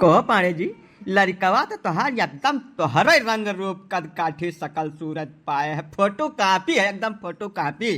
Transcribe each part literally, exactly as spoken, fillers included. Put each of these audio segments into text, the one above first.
कहो पाड़े जी, लड़कवा तो तोहार एकदम तोहरे रंग रूप कद काठी शकल सूरत पाए है, फोटो कॉपी है, एकदम फोटो कॉपी।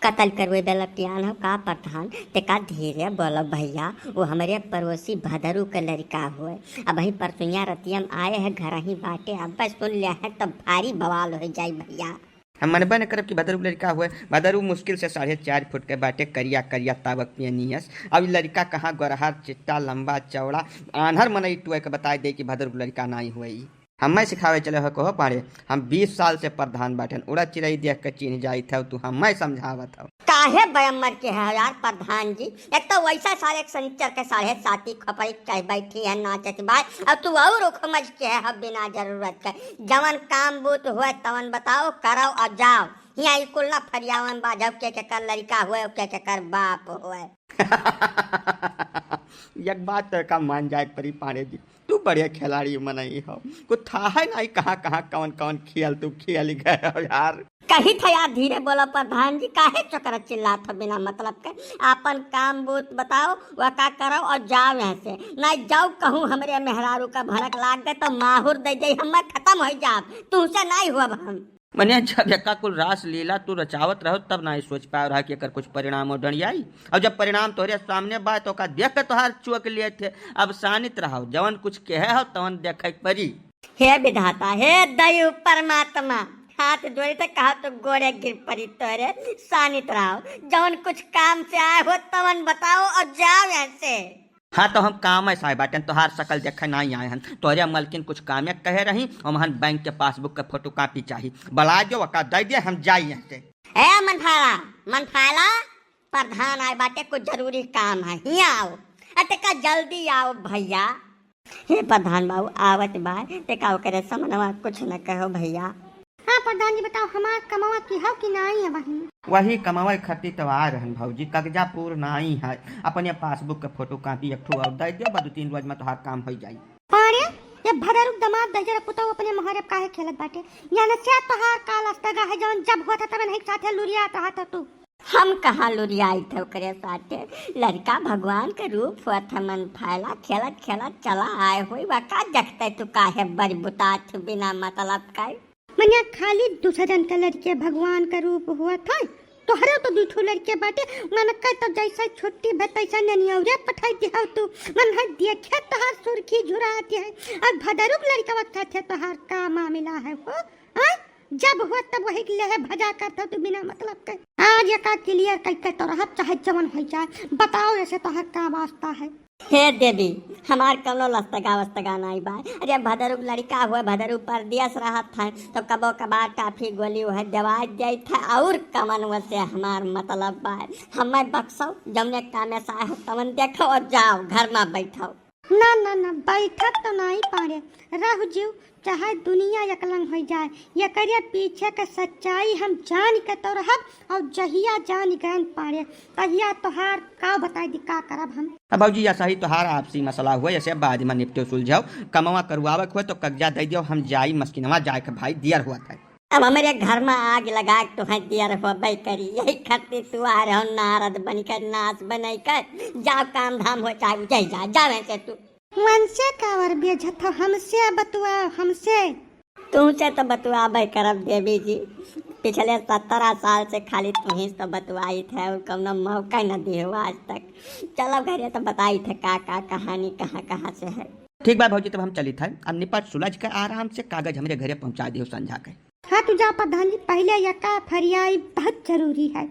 कतल करवे बेलटियान हो का प्रधान, ते का धीरे बोलो भैया, वो हमरे पड़ोसी भदरू के लड़का हुए। अबहीं परसुइया रतिया में आए है, घर ही बाटे, अब सुन ले है तो भारी बवाल हो जाई भैया। हम मनबे न करब कि भदरू के लड़का हुए। भदरू मुश्किल से साढ़े चार फुट के बाटे, करिया करिया तावक पियनियस। अब ई लड़का कहाँ गोरहर चिट्टा लंबा चौड़ा, आन्हर मनई टुए के बताए दे कि भदरू के लड़का नाई हुए ई। हम्मे सिखावे चले हो कहो पाड़े, हम बीस साल से प्रधान बाटेन, उड़ा चिरई देख के चिन्ह जाइत हौ, तू हम्मे समझावत हौ। काहे बयम्मर के है यार प्रधान जी, एक तो वैसा सारे सनिचर के साढ़े साती खपई कह बैठी है नाचत बाय, और तू और उखमज के है बिना जरूरत के। जवन काम बूत हुए तवन बताओ, करो और जाओ। हियाँ ई कुल ना फरियावन बाजब के केकर लड़का हुए, के केकर बाप हुए। एक बात तो का मान जाए परी पाड़े जी, तू बढ़िया खिलाड़ी मनई हो, कुछ था है नहीं कहाँ कहाँ कौन कौन खेल तू खेल गए हो यार। कही था यार, धीरे बोलो प्रधान जी, काहे चोकर चिल्लात हो बिना मतलब के? आपन काम बूत बताओ, वह का करो और जाओ यहाँ से। नहीं जाओ कहूँ हमरे मेहरारू का भड़क लाग गए तो माहुर दे दे, हम खत्म हो जाब, तुमसे नहीं हुआ हम। मने जब एका कुल रास लीला तू रचावत रहो तब ना सोच पाए रहा कि एकर कुछ परिणाम और डंडियाई। अब जब परिणाम तोहरे सामने बा तो का देख के तोहार चुअक लिए थे। अब शानित रहो, जवन कुछ कहे हो तवन देखे के परी। हे विधाता, हे दयु परमात्मा, हाथ जोड़ी तो कहा तो गोड़े गिर परी तोरे, शानित रहो, जवन कुछ काम से आए हो तवन बताओ और जाओ यहाँ से। हाँ, तो हम काम ऐसा है बाटेन, तोहार शकल देखे नाई आए हन। तोहरे मलकिन कुछ कामे कहे रही, हमहन बैंक के पासबुक के फोटोकॉपी चाही, बला जो ओका दे दे, हम जाई यहाँ से। ए मनफाला, मनफाला, प्रधान आए बाटे, कुछ जरूरी काम है, हियाँ आओ। अ, तेका जल्दी आओ भैया। हे प्रधान बाबू, आवत बा, तेका ओकरे समनवा कुछ न कहो भैया। हाँ प्रधान जी, बताओ हमार कमवा की हौ कि नाई है बहिन? वही कमवा खती तो आ रहन भौजी, कागजा पूर नाई है। अपने पासबुक के फोटोकॉपी एक ठो और दे दे, बस दो तीन रोज में तोहार काम हो जाई। अरे, ये भदरुक दमाद दहिजर पुतौ अपने मोहरे काहे खेलत बाटे? जाने से तोहार का लस्तगा है जौन जब होत है तबे नहीं साथे लुरियात रहत है तू। हम कहाँ लुरियाई थे ओकरे साथे? लड़का भगवान के रूप होत है, मनफाला खेलत खेलत चला आए होई, बा का देखते तू काहे बरबुतात बिना मतलब का? मने खाली दूसरन के लड़के भगवान के रूप हुआ था, तोहरे तो दू ठो लड़के बाटे, मन के तो जैसे छुट्टी भे तैसे ननियौरे पठाई दिहौ तू, मन है देखे तोहार सुर्खी झुराती है, और भदरुक लड़कवा के साथे तोहार का मामला है हो? आय? जब हुआ तब वही के लेहे भजा करत हौ तू बिना मतलब के। आज एका clear कइके तो रहब, चाहे जवन होइ जाए, बताओ ऐसे तोहार का वास्ता है? हे देवी, हमार कौनो लस्तगा वस्तगा नाई बा। अरे भदरुक लड़का हुए, भदरुक परदेस रहत है, तो कबो कबार टाफी गोली उहे देवाई देत है, और कमन वसे हमार मतलब बा। हमें बक्सो, जौने कामे से आए हो, तवन देखो और जाओ, घर में बैठो। ना, ना, ना, बैठत तो नाई पारे, रह जीव, चाहे दुनिया एकलंग होइ जाए, एकरे पीछे के सच्चाई हम जान के तो रहब, और जहिया जान गए पारे, तहिया तोहार का बताई दी, का करब हम। अब भौजी, ऐसा ही तोहार आपसी मसला हुआ, ऐसे बाद में निपटो सुलझाओ। कमवा करुआवे के हुए तो कगजा दे दियो, हम जाई मस्किनवा जाए के भाई, दियर हुआ था। अब हमरे घर में आग लगा के तुहें दियर होबे करी, यही खातिर तू आ रहो नारद बन के, नाच बनाई कर, जाओ काम धाम हो चाहे जय जा, जावे से तू। वनसे कावर बेझत हो, हमसे बतुआ, हमसे। तुमसे तो बतुआबे करब देवी जी, पिछले सत्रह साल से खाली तुहीं से तो बतुआई थे और कौनो मौका न दिए हो आज तक। चलो घरे तो बताई थे का का कहानी कहाँ कहाँ से है। ठीक बा भौजी, तब हम चली थे, अब निपट सुलझ के आराम से कागज हमरे घरे पहुँचा दियो संझा के। हाँ तू जा प्रधान जी, पहले यका फरियाई बहुत जरूरी है।